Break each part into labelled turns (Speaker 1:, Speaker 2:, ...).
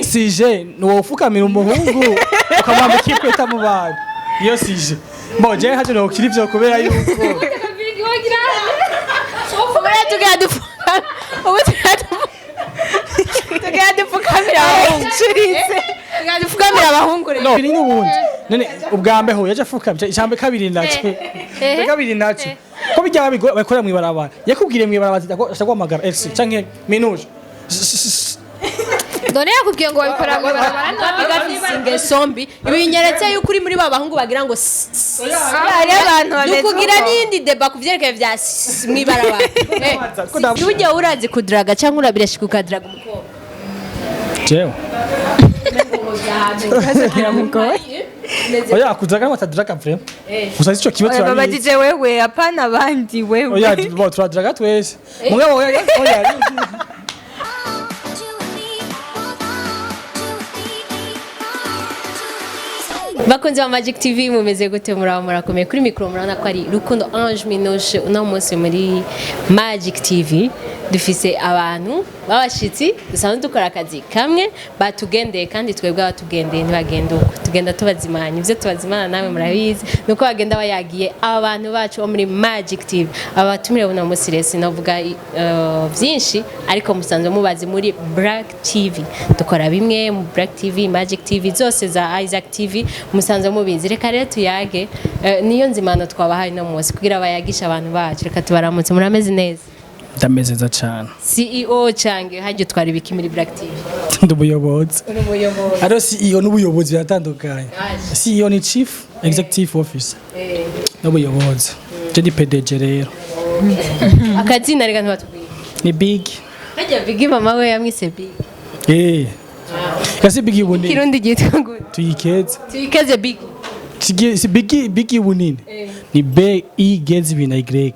Speaker 1: Sujet ni wofukamira umuhungu ukamwambika ipeta mu bantu, iyo sujet bo jewe ntaco nokira ivyo kubera yuko
Speaker 2: Ubu tugira ubu tugira dupfukamira abahungu. Tugira dupfukamira abahungu rero.
Speaker 1: No, biri n'ubundi none ubwa mbere ho yaje afukamye, ijambo kabiri naco, icya kabiri naco ko bijya babikorera mw'ibarabara, yakubwiriye mw'ibarabara ati ndaguhamagara Elsie canke Minuje.
Speaker 3: None yakubwiye ngo babikora mu ibarabara?
Speaker 2: Gafise ingeso mbi. Ibi binyeretse yuko uri muri ba bahungu bagira ngo
Speaker 4: Hariho abantu bameze
Speaker 2: nukugira
Speaker 4: uko.
Speaker 2: N'iyindi débat ku vyerekeye vya mw'ibarabara. Ujya urazi kudaraga cyangwa urabirashika ukadaraga umukobwa?
Speaker 1: Jewe?
Speaker 4: Biramugoye.
Speaker 1: Oya, kudraga bataduraga vraiment, gusa ico kimwe
Speaker 4: Oya,
Speaker 1: turabizi.
Speaker 4: Babajije wewe, apana abandi, wewe.
Speaker 1: Oya, bo turaduraga twese mugabo oya, oya.
Speaker 5: You and me, you and me.
Speaker 2: Bakunzi ba Magic TV, mumeze gute? Muraba murakomeye? Kuri mikoro murabona ko ari Rukundo Ange Minouche. Uno munsi muri Magic TV dufise abantu b'abashitsi dusanzwe dukora akazi kamwe, batugendeye. Kandi twebwe abatugendeye ntibagenda uko tugenda, tubazimanya ibyo tubazimana, namwe murabizi, nuko bagenda bayagiye. Aba bantu bacu bo muri Magic TV, aba batumire buno munsi rero sinavuga byinshi, ariko musanzwe mubazi muri Black TV, dukora bimwe mu Black TV, Magic TV zose, za Isaac TV, musanzwe mubizi. Reka rero tuyage, niyo nzimano twabahaye no munsi kugira bayagishe abantu bacu. Reka tubaramutse. Murameze neza?
Speaker 1: Ndameze neza cane.
Speaker 2: CEO cange hajye twari biki muri Black TV?
Speaker 1: Ndi umuyobozi.
Speaker 2: Uri umuyobozi.
Speaker 1: Ariyo CEO n'ubuyobozi biratandukanye. CEO ni chief executive officer n'ubuyobozi, je ndi PDG rero.
Speaker 2: Akazina reka ntibatubwiye.
Speaker 1: Ni Big.
Speaker 2: Hajya Big, mama we yamwise Big?
Speaker 1: Eh, kasi Big bunini.
Speaker 2: Kirundi ryitwa gute?
Speaker 1: Tuyikeze.
Speaker 2: Tuyikeze Big.
Speaker 1: Si Big, Big bunini ni B I G Z na Y,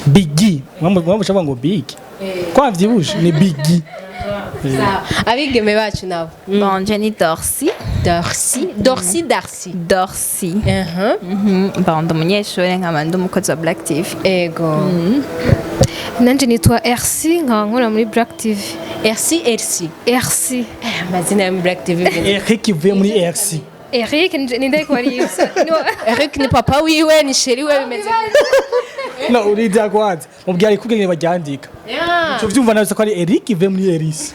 Speaker 1: Big. Mwambo chava ngo Big kwa vyibushe ni Big.
Speaker 2: Sawa. Abigeme bacu nabo?
Speaker 4: Bon, je ni Dorcy.
Speaker 2: Dorcy, Dorcy, Darcy?
Speaker 4: Dorcy. Bon, ndi umunyeshuri, nkaba ndi umukozi wa Black TV.
Speaker 2: Ego.
Speaker 3: Nanje nitwa RC, nkaba nkora muri Black TV.
Speaker 2: RC, RC?
Speaker 3: RC.
Speaker 2: Amazina yo muri Black TV bimeze.
Speaker 1: Eric ivuye muri RC.
Speaker 3: Eric ninde ko ari?
Speaker 2: Eric ni papa wiwe, ni chéri we, bimeze?
Speaker 1: No uriza kwanza mubwira ikubwenge baryandika. Cyo vyumva nawe ko ari Eric ivuye muri Eris.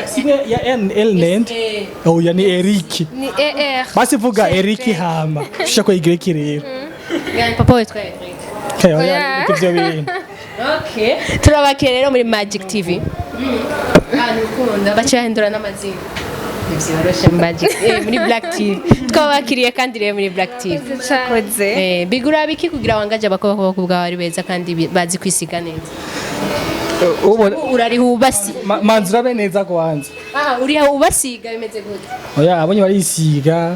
Speaker 1: Simwe ya N L nend. Oh ya, ni Eric.
Speaker 3: Ni ER.
Speaker 1: Basi vuga Eric hama ushaka ko Y rero.
Speaker 2: Yani papa witwa Eric?
Speaker 1: Okay, oya.
Speaker 3: Oya.
Speaker 1: Ivyo bintu.
Speaker 2: Okay, turabakira rero muri Magic TV. Abantu ukunda baca bahindura n'amazina, ntibyoroshe. Magic, muri Black TV twabakiriye kandi rero muri Black TV.
Speaker 4: Koze.
Speaker 2: Bigura biki kugira wangaje abakobwa ko bwawe ari beza kandi bazi kwisiga neza?
Speaker 1: Ubona.
Speaker 2: Urariha ubasi?
Speaker 1: Manzi urabe neza kwanza.
Speaker 2: Ah, uriha ubasiga, bimeze gute?
Speaker 1: Oya, abonye barisiga,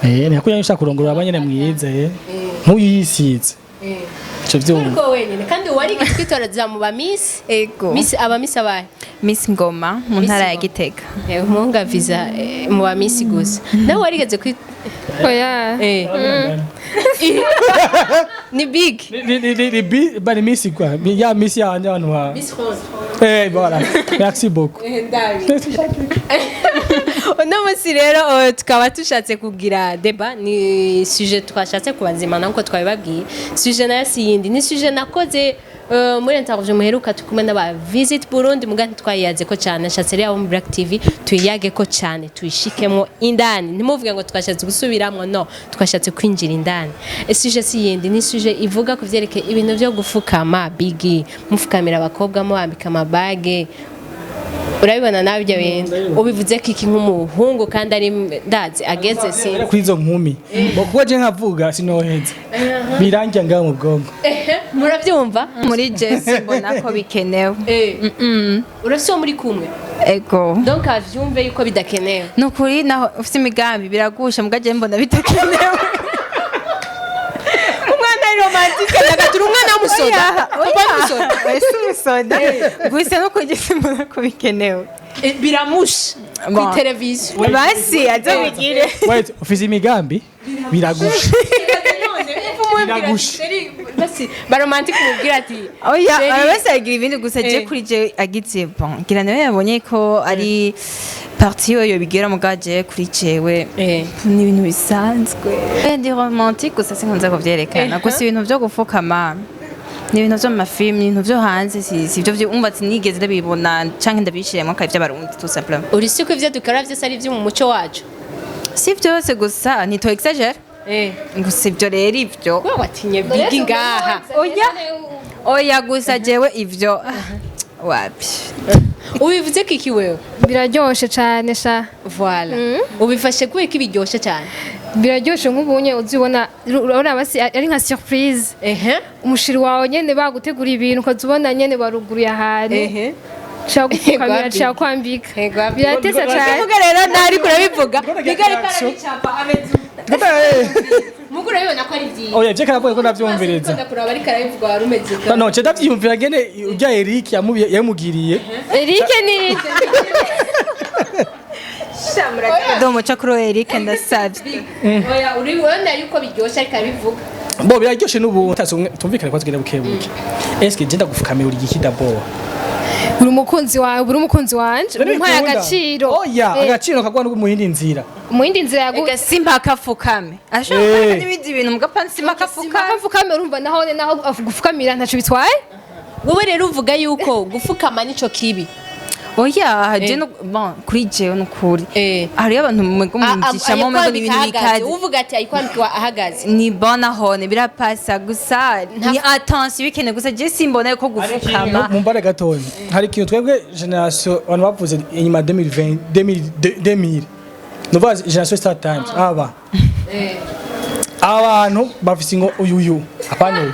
Speaker 1: eh, ntiyakuye ushaka kurongora abanyene mwiza, eh, nk'uyisize ico vyumva.
Speaker 2: Ariko wenyine kandi wari twitoreza mu ba Miss.
Speaker 4: Ego.
Speaker 2: Miss, aba Miss abahe?
Speaker 4: Miss Ngoma mu
Speaker 2: Miss
Speaker 4: ntara ya
Speaker 2: Ngoma.
Speaker 4: Gitega.
Speaker 2: Munga visa, mu ba Miss gusa nawe warigeze kwi
Speaker 3: Oya.
Speaker 2: Ni Big.
Speaker 1: Ni bi ba ni Miss quoi. Ya Miss ya abantu ba
Speaker 2: Miss Rose.
Speaker 1: Eh, voilà, merci beaucoup.
Speaker 2: Uno munsi rero tukaba tushatse kugira débat. Ni sujet twashatse kubazimana nkuko twabibabwiye. Sujet nayo si yindi, ni sujet nakoze muri interview muheruka turi kumwe n'aba Visit Burundi, muga ntitwayiyaze ko cyane. Nshatse rero abo muri Black TV tuyiyage ko cyane, tuyishikemo indani. Ntimuvuge ngo twashatse gusubiramwo, no twashatse kwinjira indani. Sujet si yindi, ni sujet ivuga ku vyerekeye ibintu byo gufukama. Bigi mufukamira abakobwa, mubambika amabage, urabibona nawe ibyo bintu ubivuze ko iki nk'umuhungu kandi ari ndazi ageze si
Speaker 1: Kuri izo nkumi bo kuko je nkavuga sinoheza birangira ngaho mu bwonko.
Speaker 2: Murabyumva?
Speaker 4: Muri Jesse mbona ko bikenewe.
Speaker 2: Urafise uwo muri kumwe?
Speaker 4: Ego.
Speaker 2: Donc avyumve yuko bidakenewe?
Speaker 4: Ni ukuri, naho ufite imigambi biragusha, mbwa je mbona bidakenewe.
Speaker 2: Umwana ari romantique, ndagatura umwana w'umusoda, papa w'umusoda.
Speaker 4: Wese umusoda gusa no kugeza mbona ko bikenewe.
Speaker 2: Biramusha kuri
Speaker 4: Bon.
Speaker 2: televiziyo.
Speaker 4: Basi azobigire.
Speaker 1: Wait, ufise imigambi biragusha.
Speaker 2: Umuntu Umubwira ati,
Speaker 1: Biragusha.
Speaker 2: "Chéri," basi ba romantique umubwira ati
Speaker 4: Oya,
Speaker 2: "Chéri."
Speaker 4: aba bose agira ibindi, gusa je kuri je agize, bon, ngira nawe yabonye ko ari partie yo bigera muga je kuri jewe ni ibintu bisanzwe. Ndi romantique, gusa sinkunze kuvyerekana. Gusa ibintu vyo gufukama ni ibintu vyo mu mafilm, ni ibintu vyo hanze, si ivyo umva ati nigeze ndabibona canke ndabishiremo kare vy'Abarundi, tout simplement.
Speaker 2: Uri si ko ivyo dukora vyose ari ivyo mu muco wacu?
Speaker 4: Si vyose, gusa ntito exagère. Gusa ivyo rero ivyo
Speaker 2: Wewe watinye bigi ngaha.
Speaker 4: Oya, oya, gusa jewe ivyo wapi.
Speaker 2: Ubivuze ko iki wewe?
Speaker 3: Biraryoshe cane sha.
Speaker 2: Voilà, ubifashe kubera ko ibiryoshe cyane.
Speaker 3: Biraryoshe, nk'ubunye uzibona, urabona basi ari nka surprise. Umushiri wawe nyene bagutegura ibintu, ukazubona nyene baruguruye ahantu, nshaka gupfukamira,
Speaker 2: Ego,
Speaker 3: nshaka kwambika.
Speaker 2: Ego,
Speaker 3: Biratesa cane.
Speaker 2: Kuvuga rero ntari kurabivuga.
Speaker 1: Mbona
Speaker 2: Biga ariko
Speaker 1: reaction.
Speaker 2: arabicapa ameze mugo, urabibona ko ari byiza.
Speaker 1: Oya, je karavuga ko ndavyumviriza.
Speaker 2: Ukunda kuraba ariko arabivuga, wari umeze uko.
Speaker 1: No, je ndavyiyumvira ngene urya Eric yamugiriye.
Speaker 3: Eric ni
Speaker 4: Domo kuri Eric, ndasavye.
Speaker 2: Oya, uri ubona yuko biryoshye ariko arabivuga.
Speaker 1: Bo biraryoshe n'ubu tumvikane ko tugenda buke buke. Eske je ndagufukamira uri igiki d'abord?
Speaker 3: Uri umukunzi wawe, uri umukunzi wanje, umuhaye agaciro.
Speaker 1: Oya, agaciro kagwa no mu yindi nzira.
Speaker 3: Mu yindi nzira yagu
Speaker 4: Ega simpaka afukame, ashobora gukora n'ibindi bintu mugapfa simpaka afukame.
Speaker 3: Apfukame, urumva naho gupfukamira ntaco bitwaye.
Speaker 2: Wowe rero uvuga yuko gufukama nico kibi?
Speaker 4: Oya, je no bon, kuri jewe nukuri hariyo abantu mwego mumvishamo mwe ni ibintu bikaze.
Speaker 2: Uvuga ati ayikwambika ahagaze.
Speaker 4: Ni bon, ahone birapasa, gusa ni attention bikene, gusa je simbona ko gufukama.
Speaker 1: Mumbare gatoya, hari ikintu twebwe génération abantu bavuze inyuma 2020, 2000, 2000, nuvuga génération Star Times, aba abantu bafise ngo uyu uyu apana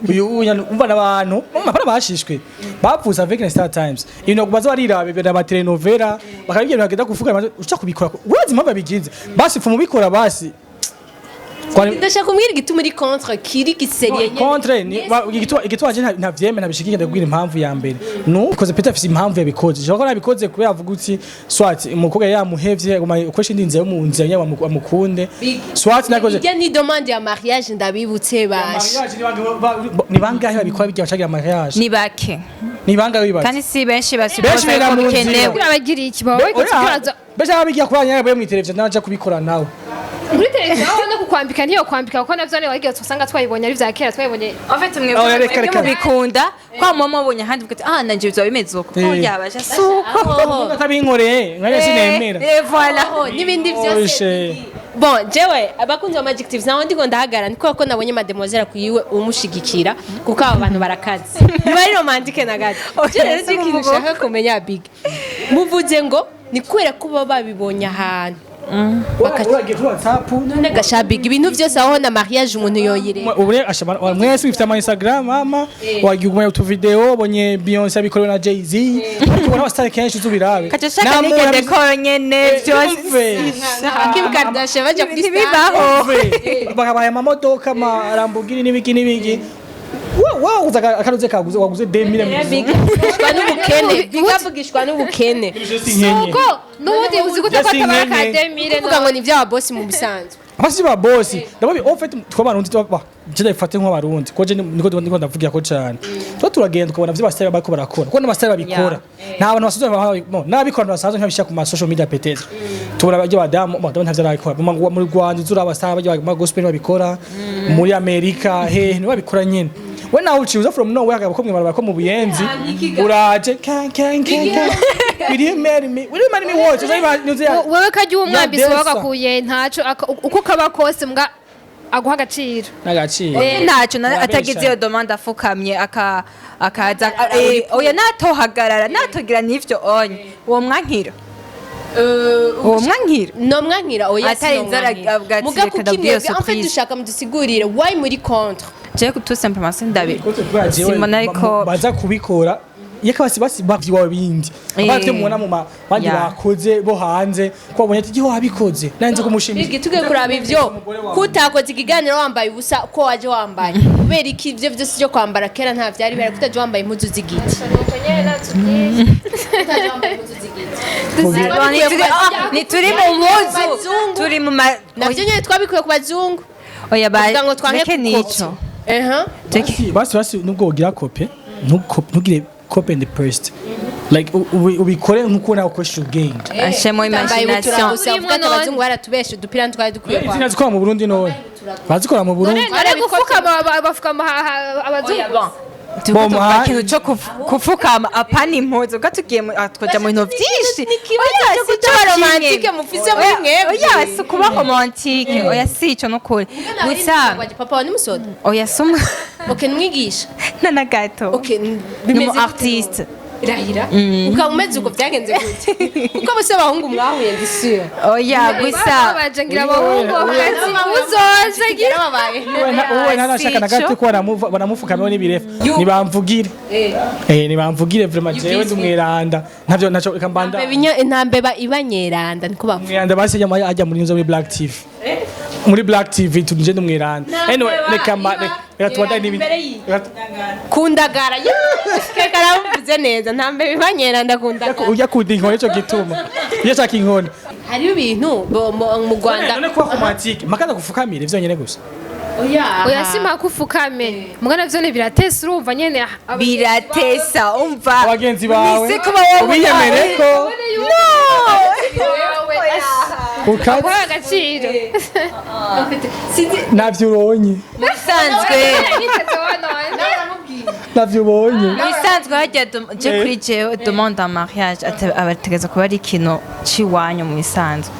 Speaker 1: uyu uyu uyu, umva n'abantu apana bashishwe bavuze avec les Star Times, ibintu baza barirabe bya ba telenovela, bakabibwira bagenda kuvuga uca kubikora, urazi impamvu babigize, basi fu mubikora basi.
Speaker 2: Ndashaka kumbwira igituma uri contre kiri giseriye nyene.
Speaker 1: Contre ni igituma je ntavyemera, ntabishigikira, ndakubwira impamvu ya mbere. Nuko Peter afise impamvu yabikoze. Je ko nabikoze kubera avuga uti soit umukobwa yamuhevye, aguma ukoresha indi nzira yo mu nzira nyene amukunde, soit nakoze
Speaker 2: Ijya ni demande ya mariage, ndabibutse basha.
Speaker 1: Mariage ni bangahe babikora bijya bacagira mariage?
Speaker 4: Ni bake.
Speaker 1: Ni bangahe bibaza?
Speaker 4: Kandi si benshi
Speaker 1: Benshi
Speaker 4: basupoza
Speaker 1: bera
Speaker 4: ko
Speaker 1: mu nzira.
Speaker 4: bikenewe.
Speaker 3: Abagira iki baba
Speaker 1: Oya, benshi ababigira kuri anyanya boye mw'iteleviziyo naje kubikora nawe.
Speaker 3: Muri televiziyo aho no kukwambika ntiyo kwambika, kuko navyo ne wagiye usanga twayibonye ari vya kera twayibonye.
Speaker 4: En fait, mwe
Speaker 1: Oya, reka,
Speaker 4: mwebwe
Speaker 1: reka.
Speaker 4: mubikunda kwa mama mubonye ahandi uvuga ati ah, nanje bizaba bimeze uko. Oya basha suko.
Speaker 1: Atabinkoreye nkaje sinemera.
Speaker 4: Voilà.
Speaker 2: Oh, n'ibindi byose.
Speaker 1: Oshe.
Speaker 2: Bon, jewe abakunzi ba Magic TV naho ndiko ndahagara ni kubera ko nabonye mademoiselle akwiwe umushigikira, kuko aba bantu barakaze, ntibari romantique na gato. Je rero
Speaker 4: si
Speaker 2: ikintu
Speaker 4: kuvuga.
Speaker 2: nshaka kumenya, big muvuze ngo ni kubera ko baba babibonye ahantu.
Speaker 1: Uragiye kuri WhatsApp.
Speaker 2: None gasha big, ibintu byose aho na mariage umuntu yoyire.
Speaker 1: Ubu ashobora mwese ufite ama Instagram, mama wagiye ugumya utu video, ubonye Beyonce abikorewe na Jay-Z, tubona abasitari kenshi uzubirabe.
Speaker 4: Kaca shaka n'iryo décor nyene byose.
Speaker 2: Kim Kardashian baja kuri stade.
Speaker 4: Ntibibaho.
Speaker 1: Bakabaye amamodoka, ama Lamborghini n'ibiki n'ibiki, wa uza akaruze kaguze waguze 2000.
Speaker 2: Big avugishwa n'ubukene, big avugishwa n'ubukene.
Speaker 3: Suko n'ubundi uzi gute ko
Speaker 1: Jesse
Speaker 3: atabara ka
Speaker 1: Nkenke.
Speaker 3: 2000?
Speaker 2: Kuvuga ngo ni iby'ababosi mu bisanzwe.
Speaker 1: Abasi ba bosi ndabo, en fait twabarundi twaba je ndabifate nk'abarundi ko je niko ndavugira ko cyane tuba turagenda ukabona vyo basitari bariko barakora, kuko n'abasitari babikora nta bantu basanzwe n'ababikora basanzwe nk'abishyira ku ma social media, peut-être tubona abajya badamu badamu ntavyo arabikora. Muri Rwanda uzura abasitari bajya mu gospel babikora, muri Amerika hehe ntibabikora nyene. We nawe uciye uza from nowhere akaba ko mwibarabara ko mu Buyenzi uraje kan kan kan kan, will you marry me, will you marry me, what uza
Speaker 3: Wewe kajya uwo mwambise
Speaker 1: Ya desa.
Speaker 3: wagakuye ntaco uko kaba kose mbwa aguha agaciro.
Speaker 1: N'agaciro.
Speaker 4: Ntacyo
Speaker 1: Murabesha.
Speaker 4: atagize iyo demande afukamye akaza, oya, natohagarara natogira n'ivyo onye uwo mwankira, uwo mwankira.
Speaker 2: No mwankira, oya.
Speaker 4: Atari inzara, avuga ati,
Speaker 2: muga
Speaker 4: reka
Speaker 2: kuko
Speaker 4: ndabwire
Speaker 2: imwebwe en fait
Speaker 4: surprise.
Speaker 2: dushaka mudusigurire why muri contre.
Speaker 4: Je tout simplement sindabi
Speaker 1: Kote kubera jewe
Speaker 4: simbona ariko
Speaker 1: baza kubikora yeka basi basi bavyiwawe bindi abavyo mubona mu bandi bakoze bo hanze ko babonye ati giho wabikoze nanze kumushimira.
Speaker 2: Bigi tugiye kuraba ivyo kutakoze ikiganiro wambaye ubusa, ko waje wambaye kubera iki? Ivyo vyose byo kwambara kera nta vyari bihari, kutaje wambaye impuzu z'igiti. Kutaje wambaye impuzu z'igiti.
Speaker 4: Ni turi mu mpuzu, turi mu ma
Speaker 2: Navyo nyene twabikuye ku bazungu.
Speaker 4: Oya, ba
Speaker 2: Kugira ngo twanke
Speaker 4: reke
Speaker 2: kukopa.
Speaker 4: nico.
Speaker 2: Ehe.
Speaker 1: Basi nubwo wogira copie, ntugire copy and paste, like ubikore nkuko nawe ukoresha ubwenge.
Speaker 4: Ashemo
Speaker 2: Tambaye
Speaker 4: imagination.
Speaker 2: ubutura gusa, uvuga ati abazungu baratubeshe, udupira ntitwari dukwiye
Speaker 1: Izina
Speaker 2: kwambara.
Speaker 1: zikora mu Burundi none bazikora mu Burundi.
Speaker 3: None gufukama, bafukama abazungu?
Speaker 4: Turiko
Speaker 1: Bo,
Speaker 4: tuvuga ikintu co kufukama, apana impuzu, ubwo tugiye twoja mu bintu vyinshi. Oya,
Speaker 2: cyo
Speaker 4: si
Speaker 2: kuba
Speaker 4: co
Speaker 2: romantique
Speaker 4: kimwe.
Speaker 2: mufise muri
Speaker 4: Oya,
Speaker 2: mwebwe.
Speaker 4: oya, si ukuba romantique, oya, si ico nukuri gusa.
Speaker 2: Papa wa nimusoda?
Speaker 4: Oya, si umu
Speaker 2: Okay, nimwigisha?
Speaker 4: Na na gato.
Speaker 2: Okay.
Speaker 4: Ni
Speaker 2: Bimeze
Speaker 4: umu
Speaker 2: gute?
Speaker 4: artiste.
Speaker 2: Irahira ukaba umeze uko, byagenze gute? Kuko bose abahungu mwahuye, ndi sure.
Speaker 4: Oya, gusa
Speaker 3: Baje ngira abahungu bakazi uzoze gira.
Speaker 2: Yarababaye.
Speaker 1: Uwe ntanashaka na gato
Speaker 4: Sico.
Speaker 1: ko banamufukamyeho n'ibirefu. Nibamvugire, nibamvugire vraiment, jewe ndi umweranda, ntavyo ntaco, reka mbanda.
Speaker 2: Intambeba ibanyeranda niko bavuga.
Speaker 1: Umweranda basi ajya muri nzo muri Black TV, muri Black TV tuje ndi umweranda. Anyway, reka reka tubandanye n'ibindi.
Speaker 2: Kundagara keka aravuze neza, ntambeba ibanyeranda kundagara.
Speaker 1: Ujya kunda inkoni, ico gituma iyo ashaka inkoni.
Speaker 2: Hariho ibintu mu Rwanda.
Speaker 1: None kuba romantique makaza gufukamira ivyo nyene gusa?
Speaker 2: Oya.
Speaker 3: Oya, si mpaka ufukame, mugana vyone biratesa, urumva nyene
Speaker 4: Biratesa, umva.
Speaker 1: Abagenzi bawe
Speaker 4: Nise kuba wowe
Speaker 1: ubiyemere ko ukazi.
Speaker 3: Uha agaciro.
Speaker 1: Navyo ubonye.
Speaker 4: Bisanzwe.
Speaker 3: Niteze wanone.
Speaker 1: Navyo ubonye.
Speaker 4: Bisanzwe hajya je kuri jewe demande en mariage abategeza kuba ari ikintu ciwanyu, mu bisanzwe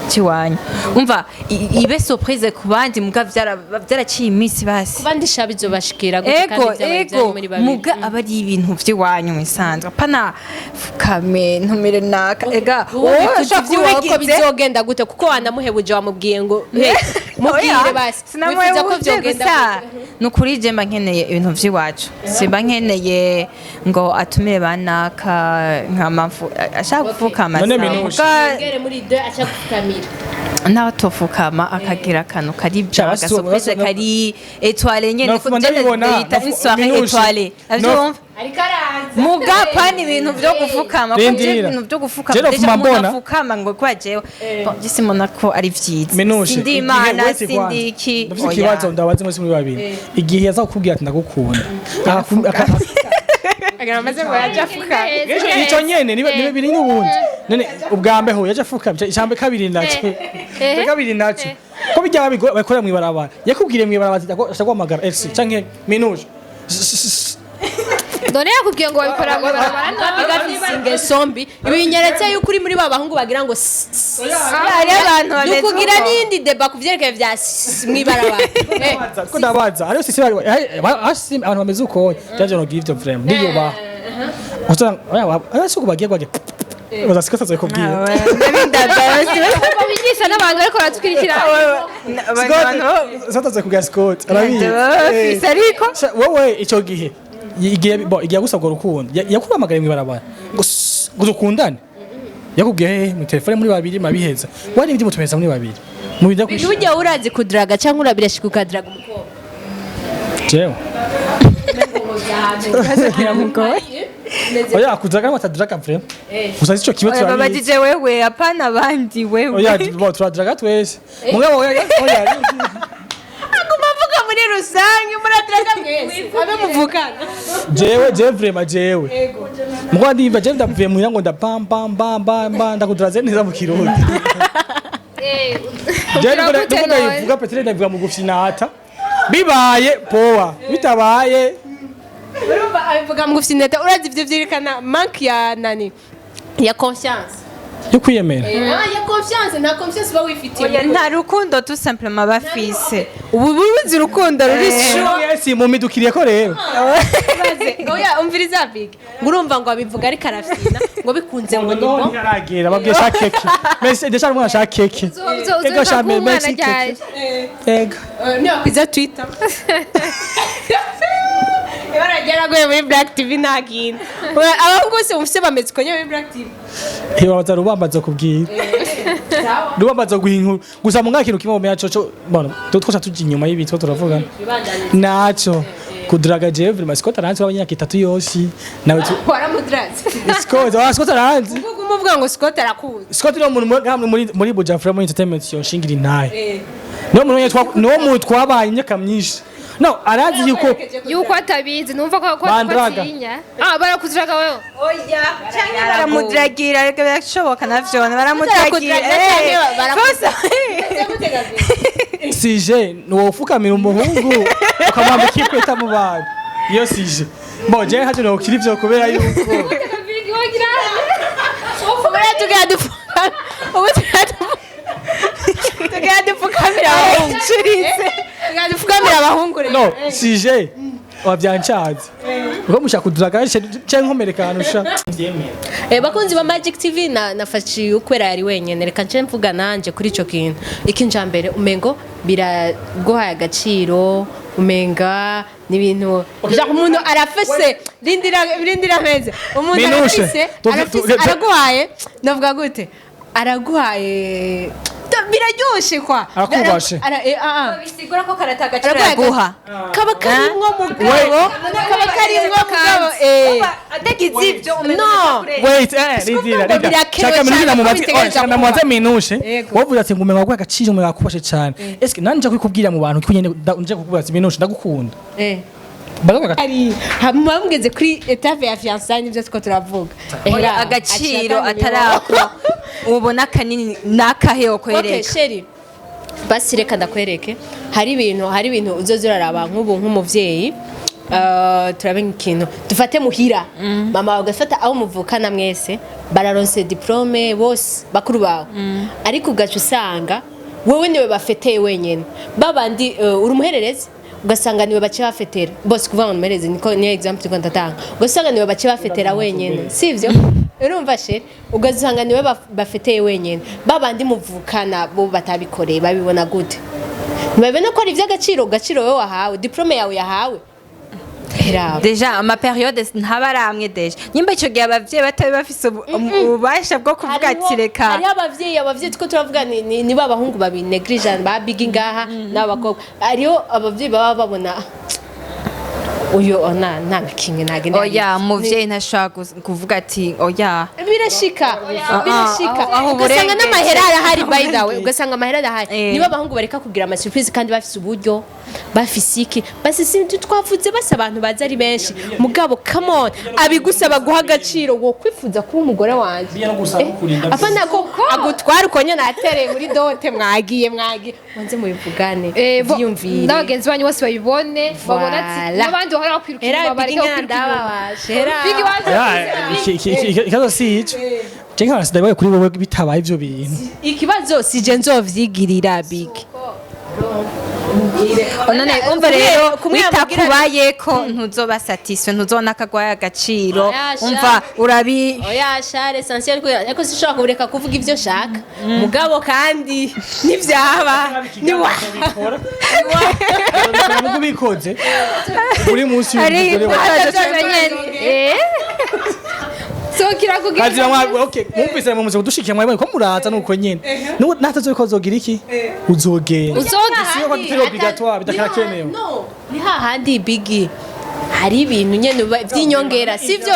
Speaker 4: ciwanyu, umva, ibe surprise ku bandi, muga vyaraciye iminsi basi.
Speaker 2: Kuba ndisha bizobashikira gute
Speaker 4: Ego.
Speaker 2: kandi byabaye
Speaker 4: Ego.
Speaker 2: byari muri babiri?
Speaker 4: Muga aba ari ibintu vy'iwanyu mu bisanzwe, apana fukame ntumire naka ega.
Speaker 2: Wowe
Speaker 4: Wowe
Speaker 2: wifuza
Speaker 4: ushobora kuba
Speaker 2: iby'iwawe ko
Speaker 4: ubigize.
Speaker 2: bizogenda gute? Kuko wanamuhebuje, wamubwiye ngo "Hey, mubwire basi wifuza ko
Speaker 4: Sinamuhebuje
Speaker 2: byogenda
Speaker 4: gusa.
Speaker 2: gute?"
Speaker 4: Ni ukuri je mba nkeneye ibintu vy'iwacu, simba nkeneye ngo atumire banaka nkamamfu ashaka gupfukama.
Speaker 1: None
Speaker 4: Sawa.
Speaker 1: Minushe.
Speaker 4: Muga
Speaker 2: Ngere muri deux aca gufukamira.
Speaker 4: Nawe tofukama akagira akantu kari
Speaker 1: Cha,
Speaker 4: bien, agasurprise kari étoilé nyene.
Speaker 1: Nofuma ndabibona,
Speaker 4: Bita une soirée
Speaker 1: Minushe.
Speaker 4: étoilée, avyumva?
Speaker 2: Ariko araza.
Speaker 4: Muga pani ibintu vyo gufukama ko je
Speaker 1: Rindira.
Speaker 4: ibintu vyo gufukama
Speaker 1: Je
Speaker 4: déjà
Speaker 1: nofuma
Speaker 4: umuntu
Speaker 1: mbona.
Speaker 4: afukama ngo kwa jewe, bon, je simona ko ari vyiza.
Speaker 1: Minushe,
Speaker 4: Sindi
Speaker 1: igihe
Speaker 4: imana,
Speaker 1: wese
Speaker 4: sindi
Speaker 1: kwanza.
Speaker 4: iki.
Speaker 1: Ndafise
Speaker 4: Oya.
Speaker 1: ikibazo ndabaze mwese muri babiri. Igihe yaza kukubwira ati ndagukunda,
Speaker 2: Amaze ngo yaje afukamye.
Speaker 1: Ico nyene niba biri n'ubundi. None ubwa mbere ho yaje afukamye, icambe kabiri naco, icya kabiri naco ko bijya babikorera mw'ibarabara, yakubwiriye mw'ibarabara ati ndaguhamagara FC canke Minushe.
Speaker 3: None yakubwiye ngo babikora mu ibarabara none?
Speaker 2: Gafise ingeso mbi, ibi binyeretse yuko uri muri ba bahungu bagira ngo
Speaker 4: Hariho abantu bameze
Speaker 2: dukugira
Speaker 4: uko.
Speaker 2: n'iyindi débat ku vyerekeye vya mw'ibarabara.
Speaker 1: Ko ndabaza hariho sisi hasi abantu bameze uko byaje no give them vraiment ndiyubaha usanga oya oya suko bagiye bagiye bazasika sasa kubwira.
Speaker 3: Babigisha n'abantu bariko baratwirikira.
Speaker 1: Sataze kubwira Scott arabizi.
Speaker 4: Bafise ariko.
Speaker 1: Wowe ico gihe igihe bo igihe gusabwa urukundo yakuhamagaye mw'ibarabara ngo ngo dukundane, yakubwiye hehe? Mu telefone muri babiri mabiheza wari ibyo mutumeza muri babiri mu bijya
Speaker 2: Bintu burya urazi kudaraga cyangwa urabirashika ukadaraga umukobwa?
Speaker 1: Jewe oya, kudraga batadraga vraiment gusa ico kimwe
Speaker 4: Oya,
Speaker 1: turabizi.
Speaker 4: babajije wewe, apana abandi, wewe.
Speaker 1: Oya, bo turadraga twese mugabo oya oya.
Speaker 2: Aguma avuga muri rusange, muradaraga mwese abe muvukana.
Speaker 1: Jewe vraiment jewe mugabo ndimva jewe ndavuye muhira ngo ndapam pam pam pam pam ndakudraze neza mu Kirundi. Jewe niko ndayivuga peut-être ndayivuga mu gufinata, bibaye poa, bitabaye.
Speaker 2: Urumva abivuga mu gufinata, urazi ivyo vyerekana manque ya nani, ya confiance.
Speaker 1: Yo kwiyemera.
Speaker 2: Ah, ya confiance, nta confiance uba wifitiye.
Speaker 4: Oya, nta rukundo tout simplement bafise.
Speaker 2: Ubu buruzi urukundo ruri sure.
Speaker 1: Yes, mumidukiriye ko rero.
Speaker 2: Oya, umviriza big, ngo urumva ngo abivuga ariko arafina ngo bikunze ngo ni
Speaker 1: No,
Speaker 2: bon.
Speaker 1: ntiharagera babwiye shaka keke. Merci déjà, umwana ashaka keke. Ego sha, merci keke. Ego.
Speaker 2: Niyo kwiza Twitter ibara ryaraguye muri Black TV nta kintu. Abahungu bose mufise bameze uko nyene muri Black TV?
Speaker 1: Ntibabaza rubambaza kubwira rubambaza guha inkuru gusa mu mwaka kimwe mu coco bon twose tuja inyuma y'ibitwo turavugana naco kuduraga jewe vraiment Scott aranzi w'abanyaka 3 yose nawe
Speaker 2: Waramudratse?
Speaker 1: Scott wa Scott aranzi.
Speaker 2: Kuko umuvuga ngo Scott arakuzi.
Speaker 1: Scott ni umuntu muri Buja Frame Entertainment yonshingira intahe. Niwo muntu wenyine niwo muntu twabaye imyaka myinshi, no arazi yuko
Speaker 3: Yuko atabizi, numva ko
Speaker 1: Bandraga.
Speaker 3: atinya. Ah, barakuziraga wewe?
Speaker 4: Oya, canke baramudiragira, reka birashoboka navyo baramudiragira.
Speaker 2: Barakudiragira canke
Speaker 1: sije ntiwofukamira umuhungu ukamwambika ikweta mu bantu, iyo sije bo jewe ntacyo nokira ivyo kubera yuko
Speaker 2: Ubu tugira dupfukamira, ubu tugira dupfukamira abahungu. Tugira dupfukamira abahungu rero.
Speaker 1: No sije wavyancaze uko mushaka kuduraga canke nkomereka ahantu sha.
Speaker 2: Bakunzi ba Magic TV, na nafashe ukwera yari wenyene, reka nce mvuga nanje kuri ico kintu. Ikintu ca mbere, umengo biraguhaye agaciro, umenga n'ibintu genre umuntu arafise, rindira, rindira meze, umuntu
Speaker 1: Minushe.
Speaker 2: arafise arafise araguhaye, navuga gute, araguhaye, biraryoshe kwa.
Speaker 1: Arakubashe.
Speaker 2: Ah, ah.
Speaker 4: Bisigura ko karata agaciro
Speaker 2: Araguhaye
Speaker 4: yaguha.
Speaker 2: Kaba karimwo mugabo, kaba karimwo mugabo, eh.
Speaker 4: Atagize ivyo.
Speaker 2: No.
Speaker 1: Wait, rindira,
Speaker 2: ngo
Speaker 1: rindira.
Speaker 2: birakenewe
Speaker 1: Shaka
Speaker 2: cyane
Speaker 1: minushe
Speaker 2: ko
Speaker 1: namubaze,
Speaker 2: bitegereza
Speaker 1: oh, shaka
Speaker 2: kuba.
Speaker 1: namubaze Minushe.
Speaker 2: Yego.
Speaker 1: Wavuze ati ngo umenga waguha agaciro, umenga wakubashe cyane. Eske nanje nja kubikubwira mu bantu ko nyene nje kukubwira ati Minushe ndagukunda. Baraguha
Speaker 2: Ari hama mugeze kuri étape ya fiançailles, nivyo two turavuga.
Speaker 4: Oya, agaciro atarakwa ubona kanini nakahe
Speaker 2: Okay,
Speaker 4: okwereka?
Speaker 2: Chéri, basi reka ndakwereke, hari ibintu uzoza uraraba nk'ubu nk'umuvyeyi. Turabe nk'ikintu dufate muhira, mama wawe ugafata aho muvukana mwese bararonse diplôme bose bakuru bawe, ariko ugaca usanga wewe niwe bafeteye wenyene, babandi uri umuhererezi, ugasanga niwe bace bafetera bose. Kuvuga ngo umuhererezi niko niyo example turiko ndatanga, ugasanga niwe bace bafetera wenyene, sivyo? Urumva chéri, ugasanga niwe bafeteye wenyene, babandi muvukana bo batabikoreye babibona gute? Ntibabona ko ari iby'agaciro, gaciro wowe wahawe, diplôme yawe yahawe. Raba.
Speaker 4: Déjà ama période ntaba ari amwe. Déjà nyimba ico gihe abavyeyi batari bafise ububasha bwo kuvuga ati reka.
Speaker 2: Hariho abavyeyi two turavuga ni ba bahungu babi négligent ba bigi ngaha n'abakobwa. Hariho abavyeyi baba babona uyu ona nta kimwe ntagenda.
Speaker 4: Oya, umuvyeyi ntashobora kuvuga ati oya.
Speaker 2: Birashika, birashika.
Speaker 4: Aho
Speaker 2: ugasanga
Speaker 4: uburengeje.
Speaker 2: N'amahera arahari, by the way, ugasanga amahera arahari. Niba abahungu bareka kugira ama surprise kandi bafise uburyo, bafise iki, basi sinzi, twavuze basi abantu baza ari benshi, mugabo come on, abigusaba guha agaciro wo kwifuza kuba umugore wanje.
Speaker 1: Biya no gusaba kukurinda.
Speaker 2: Apana ko agutwara uko nyene atereye muri dote, mwagiye mwagiye, wanze mubivugane. Vyiyumvire.
Speaker 3: N'abagenzi banyu bose babibone, babona ati
Speaker 2: Voilà.
Speaker 3: n'abandi bahora bakwiruka
Speaker 2: Era
Speaker 3: inyuma bareke
Speaker 2: bigi
Speaker 3: kwiruka inyuma.
Speaker 2: ndababashe era.
Speaker 3: Bigi waje.
Speaker 1: Ya, ikibazo si ico. Je nkaba sindabaye kuri wowe bitabaye ivyo bintu.
Speaker 2: Ikibazo si je nzovyigirira, big.
Speaker 4: None umva rero,
Speaker 2: Kumwe yamubwira-
Speaker 4: bitakubayeko ntuzoba satisfait, ntuzobona akagwaye agaciro.
Speaker 2: Oya, sha.
Speaker 4: Umva urabi
Speaker 2: Oya share essentiel ko, ariko sinshobora kureka kuvuga ivyo nshaka, mugabo kandi nivyaba niwa.
Speaker 1: Nubwo ubikoze uri munsi
Speaker 4: ari
Speaker 1: y'umugore wawe.
Speaker 3: Sokira kugira.
Speaker 1: Kazira mwa, okay, mwumvise mu muze kudushikira, mwabonye ko muraza nuko nyene. Nuko natazo ko uzogira iki? Uzogenda.
Speaker 3: Uzoga.
Speaker 1: Si ko bitari obligatoire, bidakarakenewe.
Speaker 2: No, ni hahandi bigi hari ibintu nyene vy'inyongera, sivyo?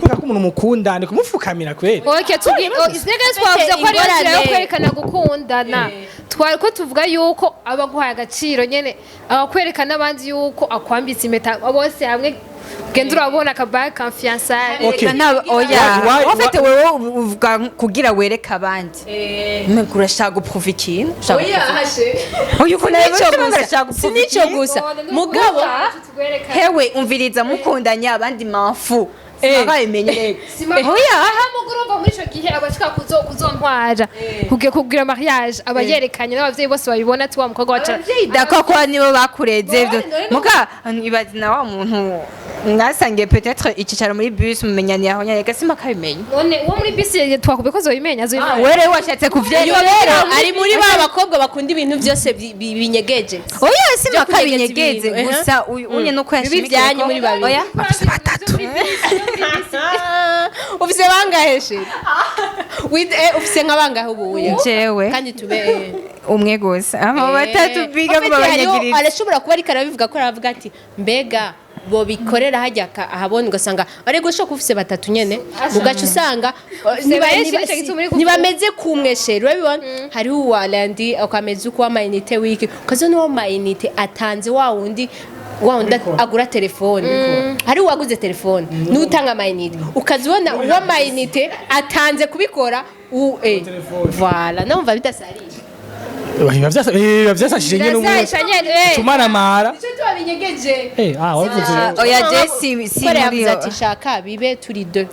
Speaker 1: Kuko ko umuntu mukunda ni kumufukamira kweli.
Speaker 3: Okay, tubwiye isega, twavuze ko ari inzira yo
Speaker 2: Ingorane.
Speaker 3: kwerekana gukundana. Twari ko tuvuga yuko aba aguhaye agaciro nyene, abakwereka n'abandi yuko akwambitse impeta bose hamwe, ugenda urabona akabaye ka fiançailles.
Speaker 1: Okay.
Speaker 4: Oya,
Speaker 1: Why-
Speaker 4: en fait wewe uvuga kugira wereke abandi, mbega urashaka guprouva ikintu, ushaka guprouva. Oya, ukuntu
Speaker 2: Sinico
Speaker 4: abivuga,
Speaker 2: gusa,
Speaker 4: urashaka guprouva
Speaker 2: sinico
Speaker 4: ikintu.
Speaker 2: gusa mugabo.
Speaker 4: Hewe umviriza, mukundanye abandi mamfu sinakabimenye.
Speaker 3: Oya, mugurumva muri ico gihe abashaka kuzontwara kugira kugira mariage, aba yerekanye n'abavyeyi bose babibona ati wa mukobwa wacu.
Speaker 4: Abavyeyi d'accord ko nibo bakureze ivyo, muga ibaze na wa muntu mwasangiye peut-être icicaro muri bus, mumenyaniye aho nyene, gasima kabimenye.
Speaker 3: None uwo muri bisi twakubwiye ko azobimenya, azobimenya.
Speaker 4: Wewe rero washatse
Speaker 2: Uyu
Speaker 4: kuvyereka.
Speaker 2: rero ari muri ba bakobwa bakunda ibintu byose binyegeje.
Speaker 4: Oya, sima
Speaker 2: Byo kunyegeza
Speaker 4: kabinyegeze
Speaker 2: ibintu,
Speaker 4: gusa uyu unye nuko
Speaker 2: Bibi
Speaker 4: yashimikiye
Speaker 2: byanyu
Speaker 4: ko-
Speaker 2: muri babiri.
Speaker 4: Oya, bafise batatu.
Speaker 2: Ufise bangahe chéri? Ufise nka bangahe ubuye?
Speaker 4: Jewe
Speaker 2: Kandi tube
Speaker 4: umwe gusa, aba batatu biga
Speaker 2: En fait, hariho-
Speaker 4: babanyagiriza.
Speaker 2: Arashobora kuba ariko arabivuga ko aravuga ati mbega Bobikorera hajya ahabona, ugasanga ariko ushobora kuba ufise batatu nyene, ugaca usanga
Speaker 3: Benshi, nico gituma uri kuvuga.
Speaker 2: Ntibameze kumwe, chéri, urabibona? Hariho uwa lundi ukameze uko, w'ama unité wiki, ukaza n'uwo ma unité atanze, wa wundi agura telefone. Hari uwaguze telefone n'utanga ama unité, ukazibona uw'ama unité atanze kubikora u voilà, numva bidasarije.
Speaker 1: Biba vyasashije nyene.
Speaker 3: Birasayisha nyene, eh.
Speaker 1: Ucumaramara.
Speaker 2: Icyo tubabinyegeje.
Speaker 1: Ah, wavuze.
Speaker 4: Oya, je si
Speaker 2: Kubera
Speaker 4: muri
Speaker 2: yavuze
Speaker 4: yo.
Speaker 2: ati shaka bibe turi deux.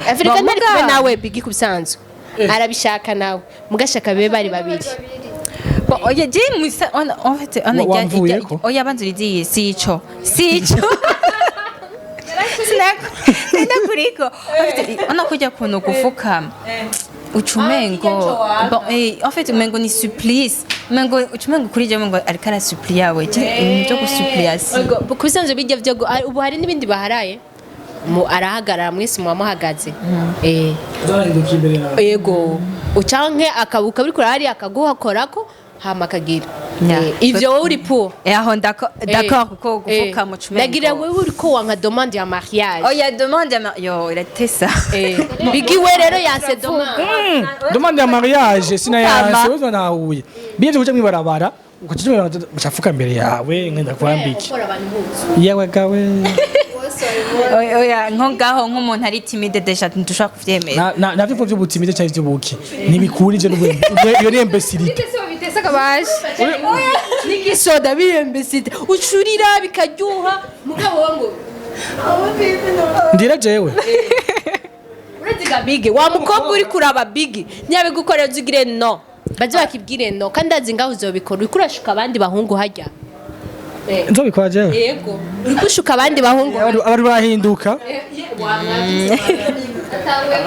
Speaker 2: Afrika
Speaker 4: Bon,
Speaker 2: ntari kumwe
Speaker 4: muga-
Speaker 2: nawe bigi kubisanzwe arabishaka, nawe mugashaka bibe bari babiri.
Speaker 4: Bon, oya, je musa en fait on
Speaker 1: Wamvuyeko?
Speaker 4: Oya, banza uridiye, si ico sinakuriko. En fait, ona kujya kuntu gufukama ucumengo, bon, en fait umengo ni supplice, umengo ucumengo kuri je, umengo ariko arasupplia we, je ibintu byo gusupplia si
Speaker 2: Ubwo, ku bisanzwe bijya byo ubu hari n'ibindi baharaye mu arahagarara, mwese muba muhagaze.
Speaker 1: Uzahinduka imbere yawe.
Speaker 2: Yego, ucanke akabuka buri kure hariya akaguhakorako, hama akagira. Ivyo wowe uri pour?
Speaker 4: Aho d'accord, kuko gufukama ucumengo
Speaker 2: Ndagira wewe uriko wanka demande ya mariage.
Speaker 4: Oya, demande ya yo iratesa.
Speaker 2: Bigi we rero yanse demande.
Speaker 1: Demande ya mariage sinayanse, wewe nahuye biye kuja mwibarabara, ukaca mwibarabara bacafuka imbere yawe ngenda kwambike.
Speaker 2: Gukora abantu impuzu.
Speaker 1: Yewe gawe.
Speaker 4: Oya, oya, nko ngaho nk'umuntu ari timide déjà ntidushobora kuvyemera.
Speaker 1: Navyo vy'ubutimide cyangwa ivy'ubuki ntibikura ivyo n'ubundi, iyo ni imbécilité.
Speaker 3: Bitese bitese kabaje.
Speaker 2: N'igisoda birembesite ucurira bikaryoha, mugabo we ngo
Speaker 1: Ndira jewe.
Speaker 2: Uraziga bige wa mukobwa uri kuraba bigi ntiyabigukorera, uzigire no baze bakibwire no, kandi azi ngaho uzobikora, uriko urashuka abandi bahungu hajya.
Speaker 1: Nzobikora jewe?
Speaker 2: Yego, uriko ushuka abandi bahungu.
Speaker 1: Abari bahinduka.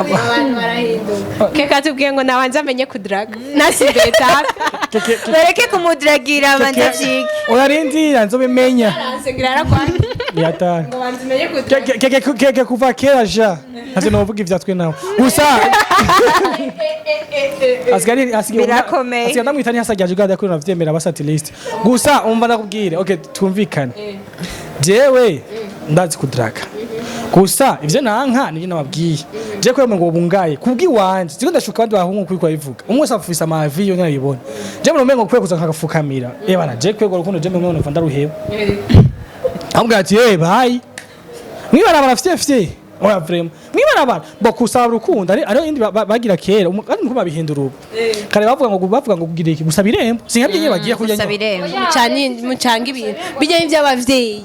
Speaker 2: Abantu barahinduka. Keka tubwiye ngo nabanze amenye kudraga nasigaye tape.
Speaker 4: Bareke kumudiragira, banza vyige.
Speaker 1: Urarindira nzobimenya.
Speaker 2: Aransengira yarakwanze.
Speaker 1: Yatari.
Speaker 2: Ngo banze umenye kudraga.
Speaker 1: Keke kuva kera ja ntavyo novuga ivyatwe nawe gusa asigaye asigaye.
Speaker 4: Birakomeye.
Speaker 1: Asigaye ndamwita ntihasajya uganda kuri navyemera abasatiliste gusa. Umva ndakubwire, okay, twumvikane, jewe ndazi kudraga gusa ivyo nanka nivyo nababwiye je ko ngo bungaye kubwiwanje ziko ndashuka abandi bahungu kuri kwa bivuga umwe wese afise amavi yo nyabibona. Je mu rumengo kwe kuza nkagafukamira bana je kwe urukundo je mu rumengo numva ndaruheba, amubwira ati bye mwibarabara fye fye. Oya, vraiment mwibarabara bo kusaba urukundo ari ari indi bagira kera kandi muko babihindura ubu. Kare bavuga ngo kugira iki, gusaba irembo sinkabye nyine bagiye kurya.
Speaker 4: Gusaba irembo.
Speaker 2: Mucanga ibintu bijyanye by'abavyeyi.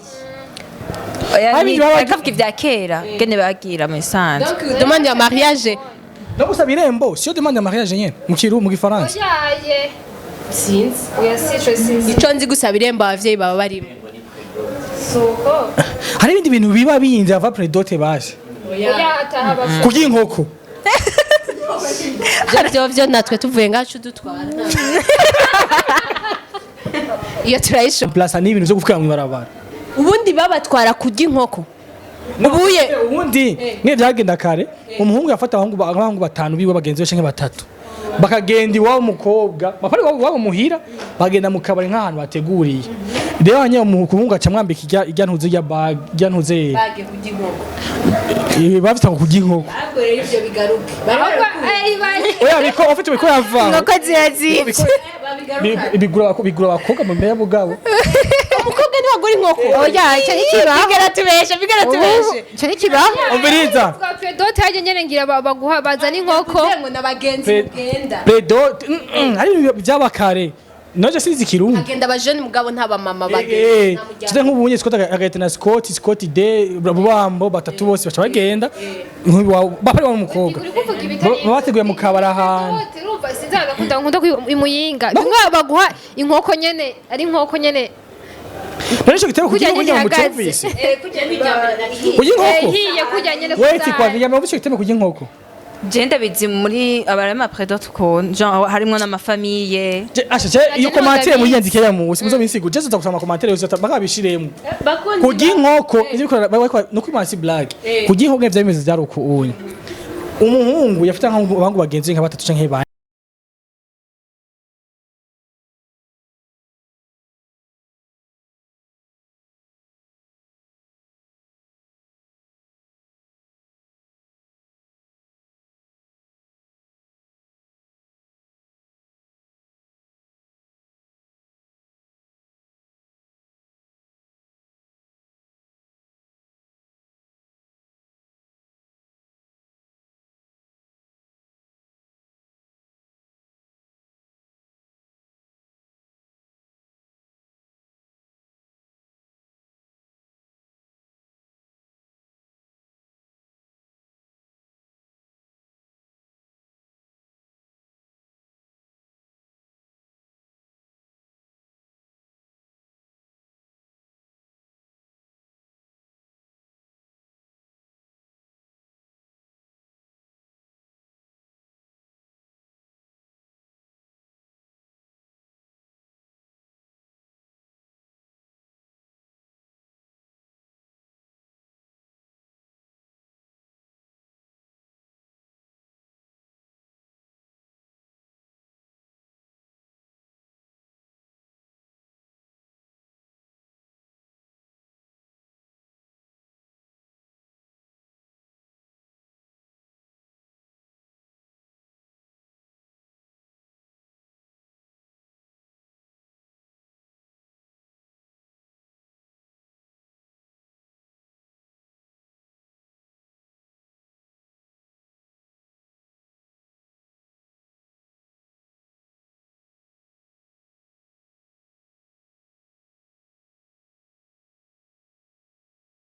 Speaker 4: Oya,
Speaker 1: Abi
Speaker 4: akavuga ivya kera gene bagira mu isanzwe.
Speaker 2: Donc demande ya mariage.
Speaker 1: No gusaba irembo siyo demande ya mariage nyene mu kiru mu gifaransa.
Speaker 3: Oyaye.
Speaker 2: Sinzi.
Speaker 3: Oya, sico sinzi.
Speaker 2: Ico nzi, gusaba irembo abavyeyi baba barimo.
Speaker 3: Suko.
Speaker 1: Hari ibindi bintu biba bindi ava pré-dot basi.
Speaker 3: Oya, ataha bafu.
Speaker 1: Kurya inkoko.
Speaker 2: Ivyo vyo natwe tuvuye ngacu dutwara iyo turayisho.
Speaker 1: Place ni ibintu byo gufukira mwibarabara.
Speaker 2: Ubundi babatwara kurya inkoko ubuye.
Speaker 1: Ubundi mwe byagenda kare, umuhungu yafata abahungu batanu biwe bagenzi be canke batatu, bakagenda iwabo umukobwa bapari iwabo muhira, bagenda mu kabari nk'ahantu bateguriye. Rero hanyuma umuhungu aca amwambika irya ntuze, irya bag, irya ntuze.
Speaker 2: Bage kurya inkoko.
Speaker 1: Bafite ngo kurya inkoko.
Speaker 2: Ahubwo rero ivyo bigaruke.
Speaker 1: Oya, biko ufite biko yava.
Speaker 4: Inkoko zirazimvye.
Speaker 1: Bigura abakobwa mu mbere bugabo.
Speaker 2: Umukobwa niwagura inkoko?
Speaker 3: Oya, icyo ni kibaho.
Speaker 2: Bigara tubeshe, bigara tubeshe.
Speaker 3: Icyo ni kibaho.
Speaker 1: Umviriza.
Speaker 3: Pré-dot hajya nyene ngira baguha bazana inkoko.
Speaker 2: Ngo n'abagenzi mugenda.
Speaker 1: Pré-dot ari ibintu byaba kare noje sinzi ikirundi.
Speaker 2: Agenda abajene mugabo nta bamama bagenda.
Speaker 1: Tuze nk'ubu unye Scott agahita na Scott Scott de Rubambo batatu bose baca bagenda bapari wa mukobwa.
Speaker 3: Uri kuvuga ibitari.
Speaker 1: Baba bateguye mu kabari ahantu.
Speaker 3: Pré-dot, urumva sinzagakunda nkunda imuyinga. Bimwe baguha inkoko nyene, ari inkoko nyene.
Speaker 1: None ico gitero
Speaker 3: Kurya
Speaker 1: kugira ngo
Speaker 3: nyene ihagaze.
Speaker 1: mucumvise.
Speaker 2: Kurya n'ijyambere.
Speaker 1: Kurya inkoko.
Speaker 3: Ihiye kurya nyene.
Speaker 1: Wait, kwa nyama ico gitero kurya inkoko.
Speaker 4: Je ndabizi muri abarama pré-dot ukuntu genre harimwo n'ama famille.
Speaker 1: Asha je iyo commentaire muyandike ya musi muzo minsigo je tuza gusoma commentaire yose bakabishiremo. Kurya inkoko ivyo bikora no kwimasi blague. Kurya inkoko ivyo bimeze byari uko unye. Umuhungu yafite nk'abahungu bagenzi nka batatu canke bane.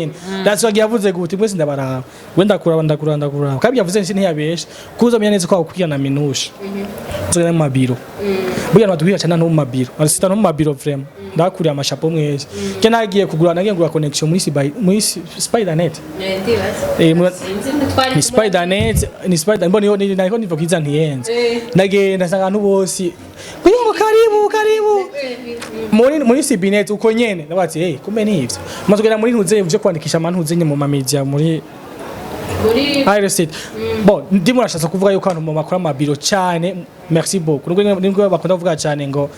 Speaker 1: Nyene Daswagi yavuze gute? Mwese ndabaraba, we ndakuraba, ndakuraba, ndakuraba, kandi yavuze nsi ntiyabesha kuzo menya neza ko wakwira na Minushe nzogenda mu mabiro. Burya batubwira cyane no mu mabiro, assistant no mu mabiro, vraiment ndakuriye amashapo mwese. Ke nagiye kugura, nagiye kugura connection muri muri Spidernet. Ni Spidernet, ni Spider mbona ni niko nivo kiza ntiyenze. Ndagenda nsanga abantu bose ngo karibu karibu muri Sibinet uko nyene. Ndabatse hey, kumbe ni ivyo maze kugera muri ntuze byo kwandikisha amantuze nye mu ma media muri real estate. Bon, ndimo nashatse kuvuga yuko abantu mu makora amabiro cyane, merci beaucoup, nubwo nibwo bakunda kuvuga cyane ngo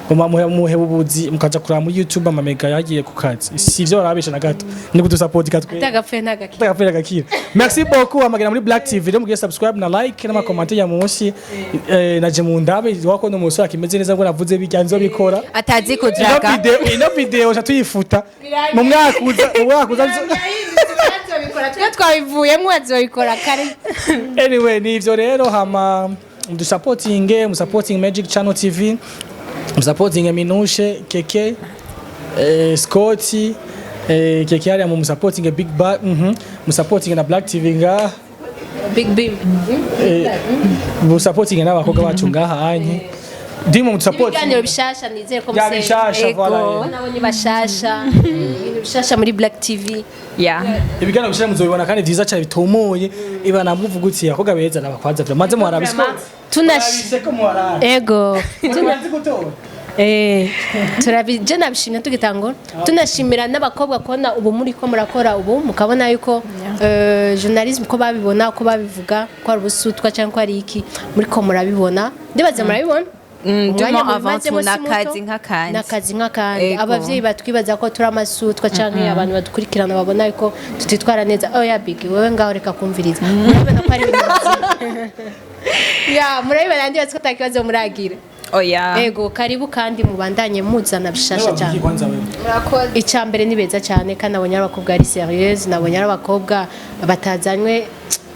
Speaker 1: muhe ubuzi mukaja kuraba muri YouTube amamega yagiye ku kazi. Si ivyo barabesha na gato, ni kudusupport katwe.
Speaker 2: Atagapfuye ntagakira.
Speaker 1: Tagapfira gakira. Merci beaucoup. Amagana muri Black TV rero, mugiye subscribe na like n'ama commentaire ya munsi. Naje mu ndabe wako no musore akimeze neza ngo navuze bijya nzobikora.
Speaker 4: Atazi
Speaker 1: Ino
Speaker 4: kudraga.
Speaker 1: video, ino video cha tuyifuta mu mwaka uza, mu mwaka uza.
Speaker 2: Twe twabivuyemo, azobikora kare.
Speaker 1: Anyway, ni ivyo rero. Hama mudusapotinge, musapoting Magic Channel TV, musapotinge Minushe, Keke, Scotty, Keke hariya, mu musapotinge Big Ba, musapotinge na Black TV ngaha.
Speaker 2: Big Beam.
Speaker 1: Musapotinge n'abakobwa bacu ngaha anye ndimo musapotinge.
Speaker 2: Ibiganiro bishasha, nizere ko
Speaker 1: Ya
Speaker 2: musenge.
Speaker 1: bishasha, voilà.
Speaker 2: Nabo ni bashasha, ibintu bishasha muri Black TV.
Speaker 1: Ibiganiro bishasha muzobibona kandi vyiza cyane bitomoye. Ibana muvuga uti abakobwa beza n'abakwaza vyo maze muharabise.
Speaker 2: Tunash
Speaker 1: ko muharabise.
Speaker 2: Ego.
Speaker 1: Tunazi gutora.
Speaker 2: Turabi je nabishimye tugitangura, tunashimira n'abakobwa kubona ubu muri ko murakora, ubu mukabona yuko journalism ko babibona, ko babivuga ko ari ubusutwa cyangwa ko ari iki, muri ko murabibona, ndibaza murabibona. Umwanya
Speaker 4: Duma avant
Speaker 2: mubimazemo
Speaker 4: tout
Speaker 2: si muto.
Speaker 4: n'akazi nk'akandi.
Speaker 2: N'akazi nk'akandi.
Speaker 4: Ego.
Speaker 2: Abavyeyi batwibaza ko turi amasutwa canke abantu badukurikirana babona yuko tutitwara neza. Oya Big, wewe ngaho reka kumviriza. Murabibona ko ari ibintu bizima. Ya, murabibona, ndibaza ko atakibazo muragira.
Speaker 4: Oya.
Speaker 2: Ego, karibu kandi mubandanye muzana bishasha cyane.
Speaker 1: Kwanza wewe.
Speaker 3: Murakoze.
Speaker 2: Icya mbere, ni beza cyane kandi nabonye ari abakobwa ari sérieuse, nabonye ari abakobwa batazanywe.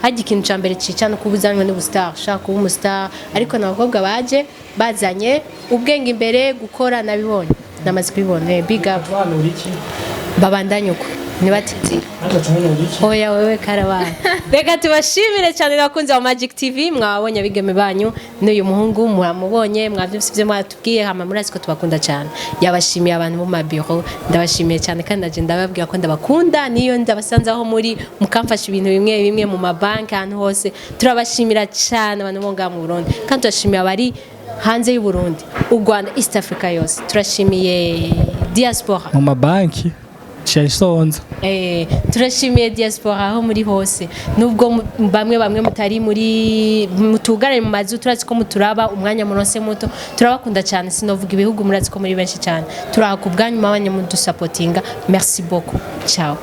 Speaker 2: Hajya ikintu cya mbere cica no kuba uzanywe n'ubustar, ushaka kuba umustar, ariko ni abakobwa baje bazanye ubwenge imbere, gukora nabibonye, namaze kubibona. Big up.
Speaker 1: Tubanura iki?
Speaker 2: Babandanye uko, ntibatizire.
Speaker 1: Ariko tubanura iki?
Speaker 2: Oya wewe, karabaye. Reka tubashimire cyane abakunzi ba Magic TV. Mwabonye abigeme banyu n'uyu muhungu, muramubonye, mwabyumvise ibyo mwatubwiye. Hama murazi ko tubakunda cyane. Yabashimiye abantu mu mabiro, ndabashimiye cyane kandi ndaje ndababwira ko ndabakunda, niyo ndabasanze aho muri mukamfasha ibintu bimwe bimwe mu mabanki, ahantu hose. Turabashimira cyane abantu bo ngaha mu Burundi, kandi turashimiye abari hanze y'u Burundi, u Rwanda, East Africa yose, turashimiye diaspora.
Speaker 1: Mu mabanki Chelsonza.
Speaker 2: Turashimiye diaspora aho muri hose, nubwo bamwe bamwe mutari muri mutugare mu mazu, turazi ko muturaba umwanya muronse muto. Turabakunda cyane, sinovuga ibihugu, murazi ko muri benshi cyane. Turaha ku bwanyu, mwabanye mudusapotinga. Merci beaucoup, ciao.